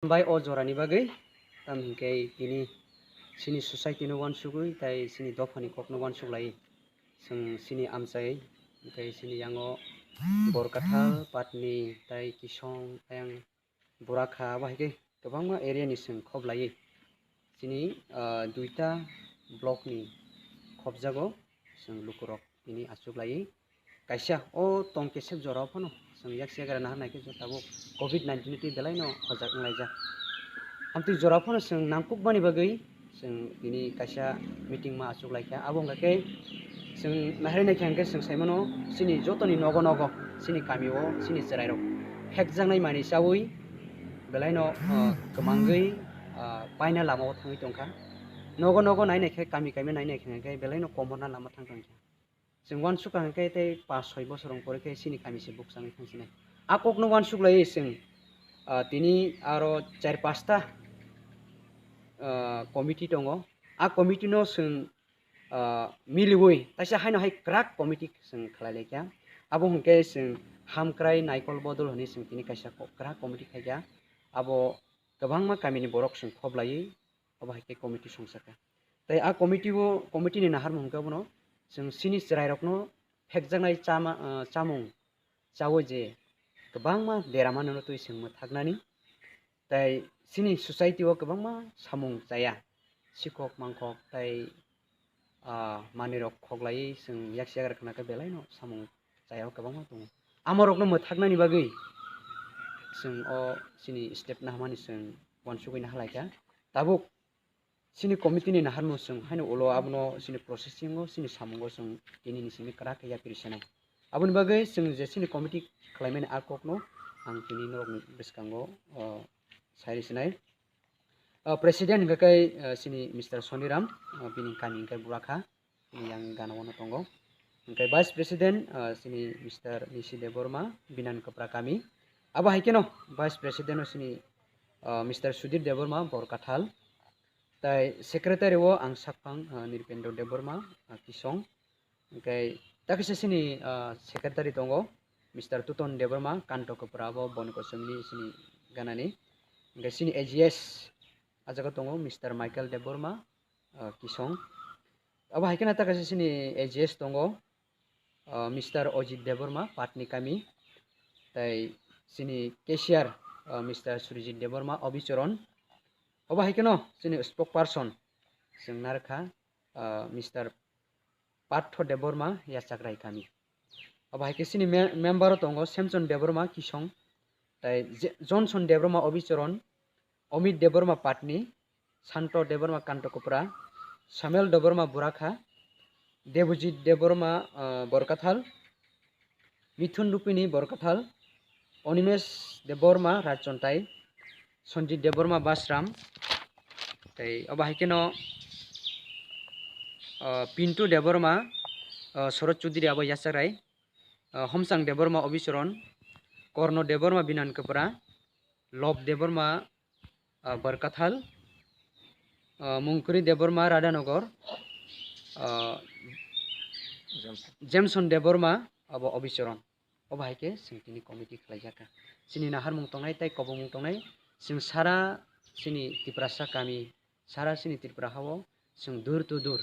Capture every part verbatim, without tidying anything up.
Bai o jorani bagwi, tam hinkhe tini chini society no wansugwi tai chini dophani kokno wansuk lai. Chwng chini amchai, hinkhe chini yango Borkathal, Patni, tai Kisong, ayang Burakha, abo hai khe kwbangma area ni chwng khop lai. Chini, ah, duita block ni khopjago chwng lukurok tini achuk lai. Kaisa o tong kesep jorao phano chwng yak siya gara nahar nai khe tabuk covid nineteen ni twi belai no hojak wng laijak. Amtwi jorao phano chwng nangkuk bani bagwi chwng tini kaisa meeting ma achuk lai kha. Abo wngkha khe chwng nahar nai khe hwnkhe chwng sai mano chini jotoni nogo nogo chini kami o chini chwrai rok phekjaknai manwi chaui belai no, ah, kwmangwi, ah, paina lama o thangwi tong kha. Nogo nogo nai nai khe kami kami nai nai khe hwnkhe belai no komorna lama thang tong kha. Chwng wansuk kha hwnkhe tei paanch soi bosor wng pore khe chini kami se bukchangwi thang sinai. A kok no wansuk lai chwng, ah, tini aro char pasta, ah, committee tongo. A committee no chwng, ah, miliwi taisa haino hai kwrak committee chwng khlai lai kha. Abo hwnkhe chwng hamkrai naikol bodol hwnwi chwng tini kaisa ko-, kwrak committee khai kha. Abo kwbangma kami ni borok chwng khop laiwi abo hai khe committee songsa kha. Tai a committee o, committee ni naharmung hwnkhe abono chwng chini chwrai rokno phekjaknai chama, ah, chamung chaui je kwbangma derama no twi chwng mwthaknani. Tai chini society o kwbangma samung chaya, sikhok mangkhok tai, ah, manwi rok khoklaiwi chwng yak siyak rwkha khe belai no samung chaya o kwbangma tongo. Amo rokno mwthaknani bagwi chwng o chini step nahmani chwng wansugwi naha lai kha. Tabuk chini committee ni naharmung chwng haino ulo abono chini processing o chini samungo chwng tini ni simi kwrak khe yapri sanai. Aboni bagwi chwng je chini committee khlaimani a kokno ang tini norokni bwskango, o, sai rw sinai. O, president hwnkha khe, o, chini Mister Soniram, o, bini kami hwnkha Burakha, bini yang gana o no tongo. Hwnkhe vice president, o, chini Mister Nisi Debbarma, Binan Kopra kami. Abo hai kheno vice president o chini, o, Mister Sudhir Debbarma, Borkathal. Tai secretary o ang sakphang, ah, Nirpendra Debbarma, ah, Kisong. Hwnkhe takisa chini, ah, secretary tongo, Mister Tuton Debbarma, Kanto Kopra, abo Bonko Chomni chini ganani. Hwnkhe chini A G S ah jaga tongo, Mister Michael Debbarma, ah, Kisong. Abo hai kheno takisa chini A G S tongo, ah, Mister Ojit Debbarma, Patni kami. Tai chini cashier, ah, Mister Surijit Debbarma, Obichoron. Obo hai kheno chini spokesperson chwng narwkha, ah, Mister Partho Debbarma, Yachakrai kami. Obo hai khe chini me-, member o tongo Semchon Debbarma, Kisong, tai Je-, Johnson Debbarma, Obichoron, Omit Debbarma, Patni, Santo Debbarma, Kantokopra, Samuel Debbarma, Burakha, Debojit Debbarma, ah, Borkathal, Mithun Rupini, Borkathal, Onimesh Debbarma, Rajchontai, Sanjit Debbarma, Basram, tei obo hai kheno, ah, Pintu Debbarma, ah, Sorot Chudri, abo Yachakrai, ah, Homsang Debbarma, Obichoron, Korno Debbarma, Binan Kopra, Lop Debbarma, ah, Barkathal, ah, Mungkuri Debbarma, Radhanogor, ah, Jameson Debbarma, abo Obichoron. Obo hai khe chwng tini committee khlaijak kha. Chini naharmung tongnai tei kobongmung tongnai, chwng sara chini Tiprasa kami, sara chini Tripura ha-o chwng door to door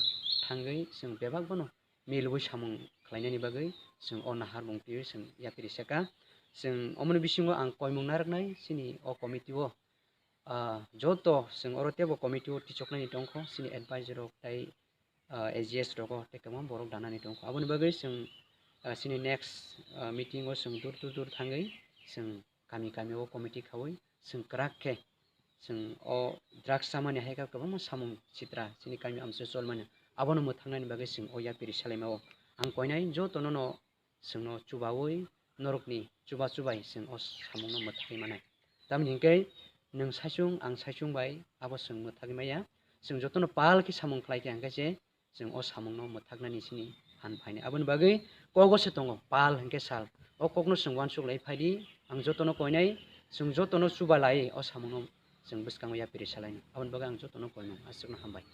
thangwi chwng bebak bono milwi samung khlainani bagwi chwng o naharmung twiwi chwng yapri saka. Chwng omoni bisingo ang koimung narwknai chini o committee o, ah, joto chwng oro teibo committee o tichoknani tongkho, chini advisor rok tei, ah, A G S rogo tei kwbangma borok danani tongkho. Aboni bagwi chwng, ah, chini next, ah, meeting o chwng door to door thangwi chwng kami kami o committee khaui chwng kwrak khe chwng o drugs chamani hai khe kwbangma samung sitra chini kami amchai cholmani, abono mwthaknani bagwi chwng o yapri salaima o ang koinai jotono no chwngno chubaui norokni chuba chubai chwng o samungno mwthagwi manai. Tamoni hinkhe nwng saichung ang saichung bai abo chwng mwthagwi maya. Chwng jotono pal khe samung khlai khe hinkhe se chwng o samungno mwthaknani sini han phainai. Aboni bagwi kogo se tongo, pal hinkhe sal. O kokno chwng uansuk lai phaidi, ang jotono koinai, chwng jotono chuba lai o samungno chwng bwskango yapri salainai. Aboni bagwi ang jotono koinai, aswkno hambai.